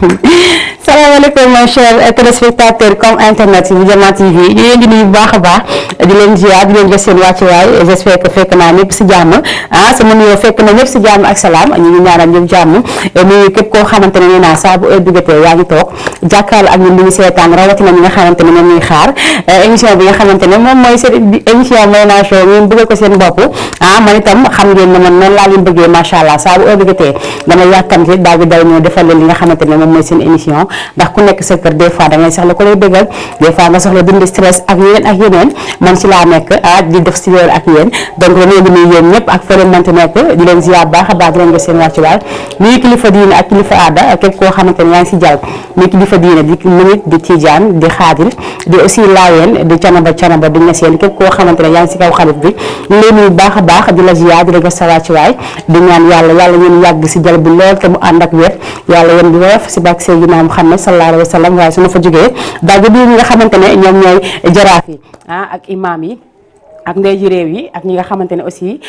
salaamaaleykum mes chers téléspectateurs comme internet yi Diama TV ñu leen di nuyu bu baax a baax di leen ziar di leen jox seen wàccuwaay j'espère que fekk naa ñëpp si jàmm sama nuyoo fekk na ñëpp si jàmm ak salaam ñu ngi ñaanal ñëpp jàmm nuyu képp koo xamante ne nee naa saa bu heure bi jotee yaa ngi toog jàkkaarloo ak ñun di ñu seetaan rawatina ñi nga xamante ne moom ñuy xaar émission bi nga xamante ne moom mooy seen émission Ménage Show ngeen bëggal ko seen bopp man itam xam ngeen ne man noonu laa leen bëggee macha allah saa bu heure bi jotee dama yàkkamti daal di daw ñoo defal leen li nga xamante ne moom mooy seen émission ndax ku nekk sa kër des fois da ngay soxla ko lay bëggal des fois nga soxla dindi stress ak yeneen man ci laa nekk di def si loolu ak yéen donc dañoo ngi nuyu yéen ñëpp ak fa leen mënti nekk di leen ziar baax a baax di leen jox seen wàccuwaay nuyu kilifa diine ak kilifa aada képp koo xamante ne yaa ngi si jàll nuyu kilifa diine di munit di tijaan di xaadir di aussi laayeen di canaba di ñaseen képp koo xamante ne yaa ngi si kaw xarit bi ñu leen nuyu baax a baax di la ziar di la jox sa wàccuwaay di ñaan yàlla ngeen yàgg si jal bi lool te mu ànd ak wér yàlla yéen di woyof si bàkk Seydina Muhammad sallallahu alayhi wa sallam waaye su ma fa jógee daal di ñi nga xamante ne ñoom ñooy jaraaf yi ak imam yi ak ndey ji réew yi ak ñi nga xamante ne aussi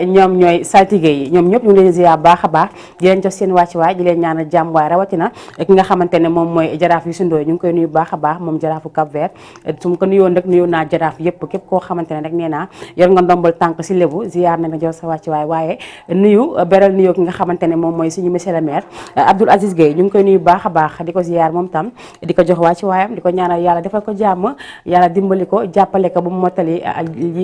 ñoom ñooy saltige yi ñoom ñëpp ñu ngi leen ziar baax a baax di leen jox seen wàccuwaay di leen ñaanal jàmm waaye rawatina ki nga xamante ne moom mooy jaraaf yu sundooy ñu ngi koy nuyu baax a baax moom jaraafu Cap Vert su ma ko nuyoon rek nuyu naa jaraaf yëpp képp koo xamante ne rek nee naa yor nga ndombal tànk si lébu ziar na nga jox sa wàccuwaay waaye nuyu beral nuyu ki nga xamante ne moom mooy suñu monsieur le maire Abdoul Aziz Gueye ñu ngi koy nuyu baax a baax di ko ziar moom tam di ko jox wàccuwaayam di ko ñaanal yàlla defal ko jàmm yàlla dimbali ko jàppale ko ba mu mottali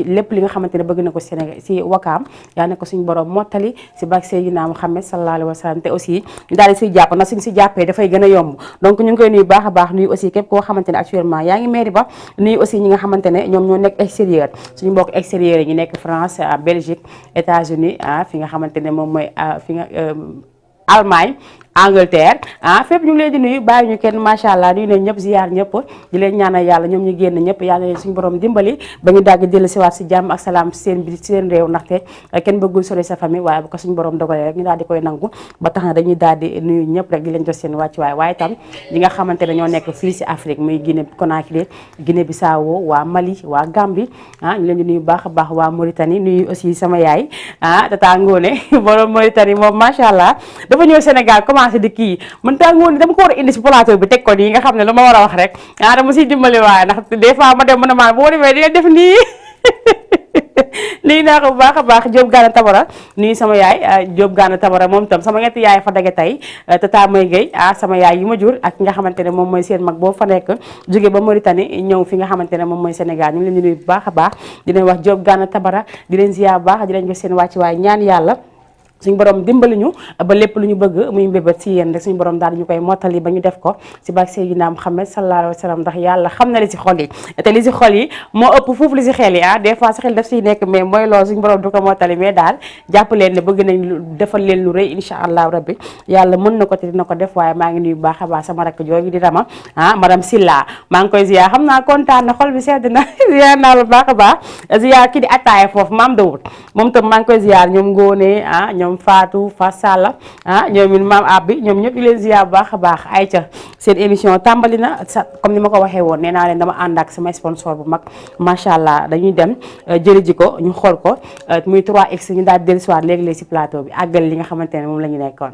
lépp li nga xamante ne bëgg na ko Sénégal si wakaam yaa ne ko suñu borom mottali si bak Seydina Muhammad sallallahu alayhi wa sallam te aussi ñu daal di siy jàpp na suñ si jàppee dafay gën a yomb donc ñu ngi koy nuyu baax a baax nuyu aussi képp koo xamante ne actuellement yaa ngi mairie ba nuyu aussi ñi nga xamante ne ñoom ñoo nekk extérieur suñu mbokk extérieur yi ñu nekk France Belgique États-Unis fi nga xamante ne moom mooy fi nga Allemagne Angleterre fépp ñu ngi leen di nuyu bàyyi ñu kenn macha allah nuyu nañ ñëpp ziar ñëpp di leen ñaanal yàlla ñoom ñu génn ñëpp yàlla leen suñu borom dimbali ba ñu dagg dellu si waat si jàmm ak salaam seen réew ndaxte kenn bëggul sori sa famille waaye bu ko suñu borom dogalee rek ñu daal di koy nangu ba tax na dañuy daal di nuyu ñëpp rek di leen jox seen wàccuwaay waaye tam ñi nga xamante ne ñoo nekk fii si Afrique muy Guinée Conakry Guinée Bissau waa Mali waa Gambie ñu leen di nuyu baax a baax waa Mauritanie nuyu aussi sama yaay Tata Ngone borom Mauritanie moom macha allah dafa ñëw Sénégal commencé di kii man taa ngoon dama ko war a indi si plateau bi teg ko nii nga xam ne lu ma war a wax rek dama siy dimbali waaye ndax des fois ma dem mën a maan boo demee di nga def nii nuyu naa ko bu baax a baax Diop Gana Tabara nuyu sama yaay Diop Gana Tabara moom tam sama ñetti yaay fa dage tey Tata May Gueye sama yaay yi ma jur ak nga xamante ne moom mooy seen mag boo fa nekk jóge ba Mauritanie ñëw fi nga xamante ne moom mooy Sénégal ñu ngi leen di nuyu bu baax a baax di leen wax Diop Gana Tabara di leen ziar bu baax di leen jox seen wàcc waaye ñaan yàlla suñu borom dimbali ñu ba lépp lu ñu bëgg muy mbébét si yéen rek suñu borom daal ñu koy mottali ba ñu def ko si bak Seydina Muhammad sallallahu alayhi wa sallam ndax yàlla xam na li si xol yi te li si xol yi moo ëpp foofu li si xel yi des fois sa xel daf siy nekk mais mooy loolu suñu borom du ko mottali mais daal jàpp leen ne bëgg nañ defal leen lu rëy incha allah rabbi yàlla mën na ko te dina ko def waaye maa ngi nuyu bu baax a baax sama rakk jooju di Rama madame Silla maa ngi koy ziar xam naa kontaan na xol bi sedd na ziar naa la baax a baax ziar kii di attaaya foofu maam Dawud moom tam maa ngi koy ziar ñoom Ngone ñoom Fatou Fassala ñoom it maam Abbi ñoom ñëpp di leen ziar bu baax a baax ayca seen émission tàmbali na comme ni ma ko waxee woon nee naa leen dama ànd ak sama sponsor bu mag macha allah dañuy dem jëli ji ko ñu xool ko muy 3X ñu daal di dellusiwaat léegi-léegi si plateau bi àggal li nga xamante ne moom la ñu nekkoon.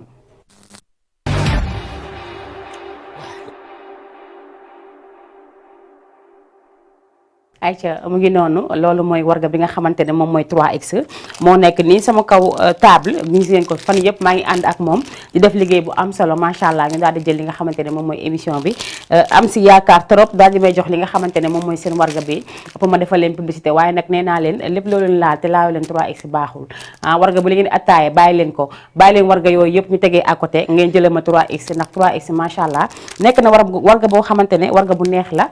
ayca mu ngi noonu loolu mooy warga bi nga xamante ne moom mooy 3X moo nekk nii sama kaw table ñu ngi ko fan yëpp maa ngi ànd ak moom di def liggéey bu am solo macha allah ñu daal di jël li nga xamante ne moom mooy émission bi am si yaakaar trop daal di may jox li nga xamante ne moom mooy seen warga bi pour ma defal leen publicité waaye nag nee naa leen lépp loolu leen laal te laaw leen 3X baaxul warga bu li ngeen attaaye bàyyi leen ko bàyyi leen warga yooyu yëpp ñu tegee à côté ngeen jëlee ma 3X ndax 3X macha allah nekk na warga boo xamante ne warga bu neex la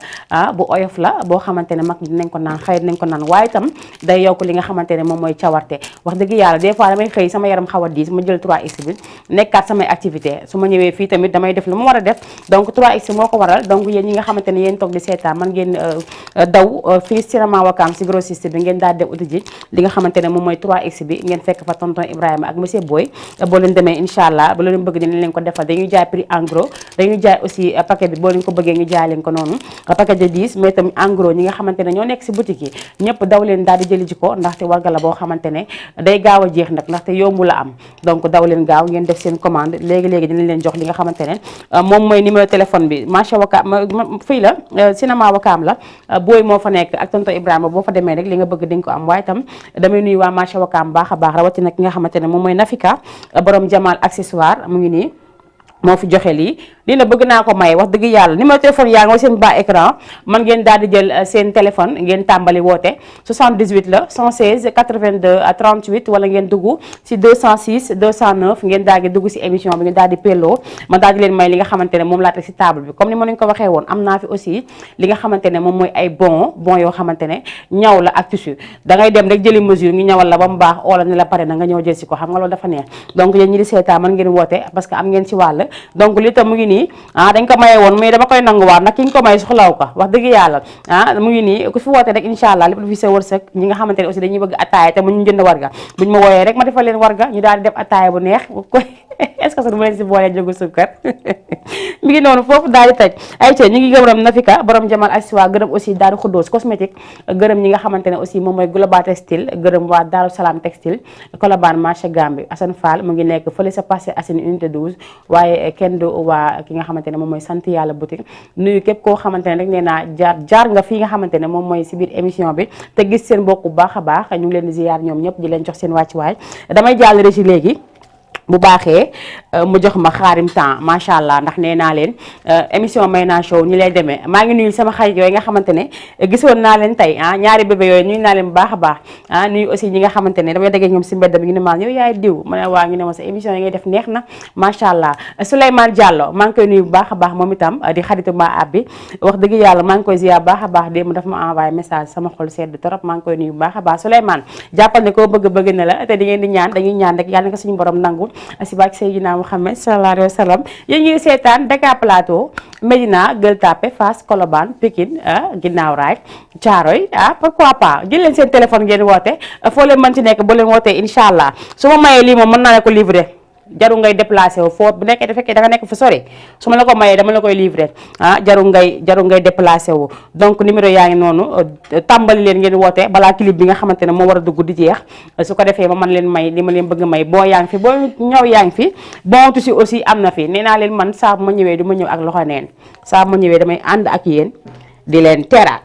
bu oyof la boo xamante ne dinañ ko naan xëy dinañ ko naan waaye itam day yokk li nga xamante ne moom mooy cawarte wax dëgg yàlla des fois damay xëy sama yaram xaw a diis ma jël 3X bi nekkaat samay activité su ma ñëwee fii tamit damay def lu ma war a def donc 3X moo ko waral donc yéen ñi nga xamante ne yéen toog di seetaan man ngeen daw fii cinéma Wakaam si grossiste bi ngeen daal dem uti ji li nga xamante ne moom mooy 3X bi ngeen fekk fa tonton Ibrahima ak monsieur Boy boo leen demee incha allah ba leen bëgg dinañ leen ko defal dañuy jaay prix en gros dañuy jaay aussi paquet bi boo leen ko bëggee ñu jaay leen ko noonu paquet de 10 mais tamit en gros ñi nga xamante ne ñoo nekk si boutique yi ñëpp daw leen daal di jëli ji ko ndaxte warga la boo xamante ne day gaaw a jeex nag ndaxte yombu la am donc daw leen gaaw ngeen def seen commande léegi-léegi dinañ leen jox li nga xamante ne moom mooy numéro téléphone bi marché Wakaam fii la cinéma Wakaam la booy moo fa nekk ak tonton Ibrahima boo fa demee rek li nga bëgg di nga ko am waaye itam damay nuyu waa marché Wakaam baax a baax rawatina ki nga xamante ne moom mooy Nafika borom Jamal accessoire mu ngi nii moo fi joxe lii na bëgg naa ko may wax dëgg yàlla numéro téléphone yaa nga seen bas écran man ngeen daal di jël seen téléphone ngeen tàmbali woote 78 la 116 82 38 wala ngeen dugg si 206 209 ngeen daal di dugg si émission bi ngeen daal di pelloo ma daal di leen may li nga xamante ne moom laa teg si table bi comme ni ma leen ko waxee woon am naa fi aussi li nga xamante ne moom mooy ay bon yoo xamante ne ñaw la ak tissu da ngay dem rek jëli mesure ñu ñawal la ba mu baax oola ne la pare na nga ñëw jël si ko xam nga loolu dafa neex donc yéen ñi di seetaan mën ngeen woote parce que am ngeen ci wàll donc li tam mu ngi nii dañ ko maye woon mais dama koy nanguwaat nag ki ñu ko may soxlaw ko wax dëgg yàlla mu ngi nii ku fi woote rek incha allah lépp lu fi sa wërsëg ñi nga xamante ne aussi dañuy bëgg ataaya te mu ñu jënd warga buñ ma wooyee rek ma defal leen warga ñu daal di def ataaya bu neex koy est-ce que sax du ma leen si boolee jógu sukkar mi ngi noonu foofu daal di taj ay ca ñu ngi gërëm Nafika borom Jamal Aswa gërëm aussi Daaru Xuddoos cosmétique gërëm ñi nga xamante ne aussi moom mooy Global Textile gërëm waa Daaru Salaam Textile Colobane marché Gambi Assane Fall mu ngi nekk fële sa passé Assane unité 12 waaye kenn du waa ki nga xamante ne moom mooy sant yàlla boutique nuyu képp koo xamante ne rek nee naa jaar nga fii nga xamante ne moom mooy si biir émission bi te gis seen bokk bu baax a baax ñu ngi leen di ziyaar ñoom ñëpp di leen jox seen wàccuwaay damay jàll rek léegi bu baaxee mu jox ma xaarim temps macha allah ndax nee naa leen émission Mayna Show ñi lay demee maa ngi nuyu sama xarit yooyu nga xamante ne gisoon naa leen tey ñaari bébé yooyu nuyu naa leen bu baax a baax nuyu aussi ñi nga xamante ne damay dégg ñoom si mbedd bi ñu ne maa yow yaay diw ma ne waa ñu ne ma sa émission yi ngay def neex na macha allah Souleymane Diallo maa ngi koy nuyu bu baax a baax moom itam di xaritu ma ab bi wax dëgg yàlla maa ngi koy ziar baax a baax démb dafa ma envoyé message sama xol sedd trop maa ngi koy nuyu bu baax a baax Souleymane jàppal ne koo bëgg na la te di ngeen di ñaan dañuy ñaan rek yàlla nga suñu borom nangu si barke Seydina Muhammad sallallahu alayhi wa sallam yéen ñuy seetaan Dakar Plateau Médina Gueule Tapée Fass Colobane Pikine Guinaw Rail Thiaroye pourquoi pas jël leen seen téléphone ngeen woote foo leen mën ci nekk boo leen wootee incha allah su ma mayee lii moom mën naa la ko livrer jaru ngay déplacé wu foo bu nekkee fekkee da nga nekk fu sori su ma la ko mayee dama la koy livrer jaru ngay déplacé wu donc numéro yaa ngi noonu tàmbali leen ngeen woote balaa clip bi nga xamante ne moo war a dugg di jeex su ko defee ma mën leen may li ma leen bëgg may boo yaa ngi fi boo ñëw yaa ngi fi bon tissu aussi am na fi nee naa leen man saa bu ma ñëwee du ma ñëw ak loxo neen saa bu ma ñëwee damay ànd ak yéen di leen teraat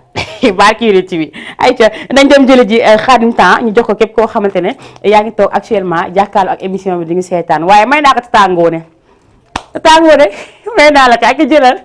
barki unit bi ayca nañ dem jële ji Xaadim temps ñu jox ko képp koo xamante ne yaa ngi toog actuellement jàkkaarloo ak émission bi di ngi seetaan waaye may naa ko tàngoone may naa la ko ak jëlal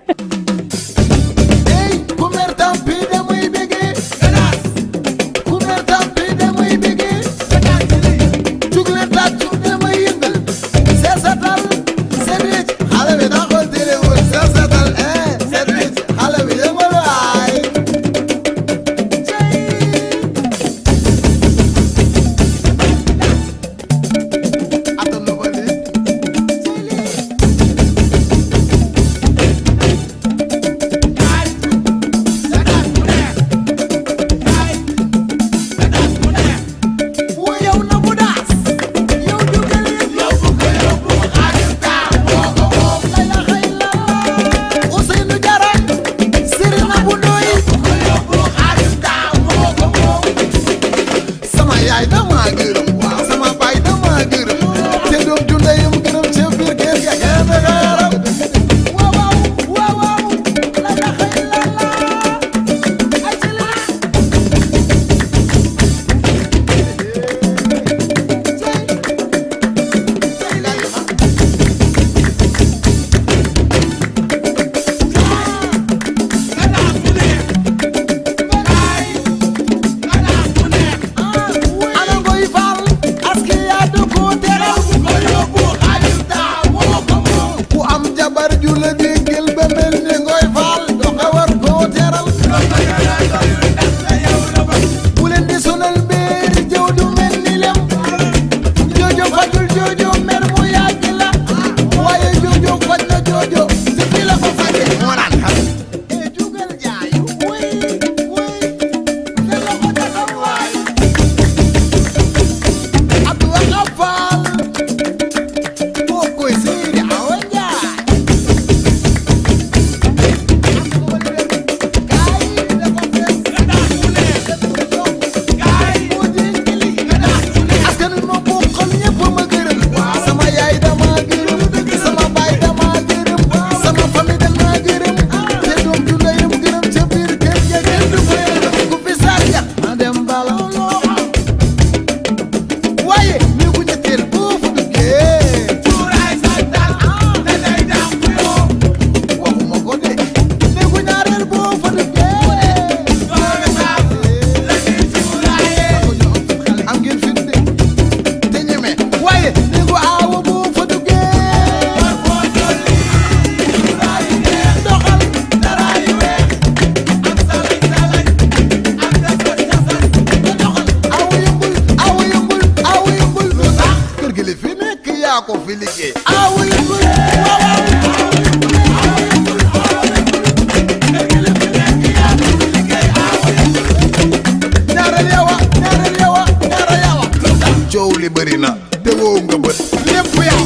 yaa ko fi liggéey ñaareel yawa coow li bëri na tegoo nga bët lépp yow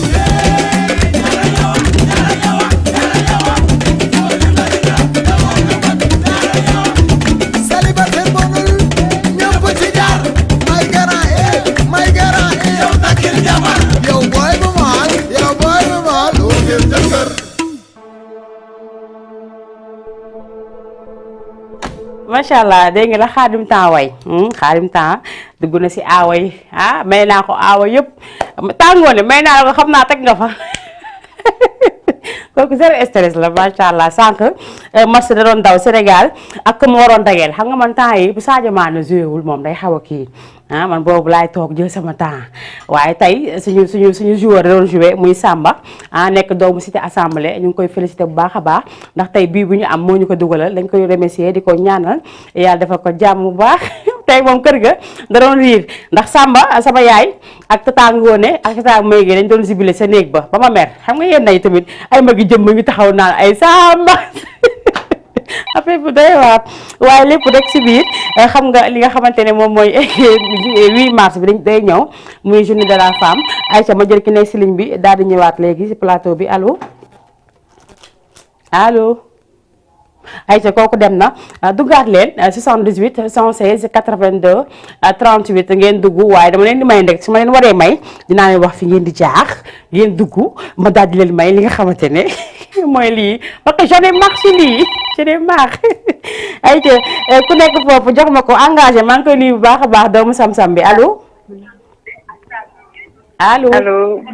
célibataire bonul ñëpp ci jaar may garant yow takkil jabar yow booy bu maal loo ngeen jëkkër macha allah dégg nga la xaadim temps way xaadim temps dugg na si aawa yi may naa ko aawa yëpp tàngoone may naa la ko xam naa teg nga fa kooku zéro stress la macha allah sànq match da doon daw Sénégal ak mu waroon dageel xam nga man temps yi bu Sadio Mané joué wul moom day xaw a kii man boobu laay toog jël sama temps waaye tey suñu joueur da doon joué muy Samba nekk doomu cité assemblée ñu ngi koy félicité bu baax a baax ndax tey bii bu ñu am moo ñu ko dugalal dañ koy remercier di ko ñaanal yàlla defal ko jàmm bu baax tey moom kër ga da doon riir ndax Samba sama yaay ak tata Ngone ak tata Mayge dañ doon sibile sa néeg ba ma mer xam nga yéen nay tamit ay magi jëm ngi taxaw naan ay Samba affaire bu doy waar waaye lépp rek si biir xam nga li nga xamante ne moom mooy 8 mars bi dañ day ñëw muy journée de la femme Aïcha ma jël ki ne si ligne bi daal di ñëwaat léegi si plateau bi allo Aïcha kooku dem na duggaat leen 78 116 82 38 ngeen dugg waaye dama leen di may ndek su ma leen waree may dinaa leen wax fi ngeen di jaax ngeen dugg ma daal di leen may li nga xamante ne mooy lii parce que j'en ai marre si lii j'en ai marre Aïcha ku nekk foofu jox ma ko engagé maa ngi koy nuyu bu baax a baax doomu sam-sam bi allo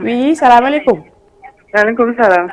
oui salaamaaleykum. waaleykum salaam.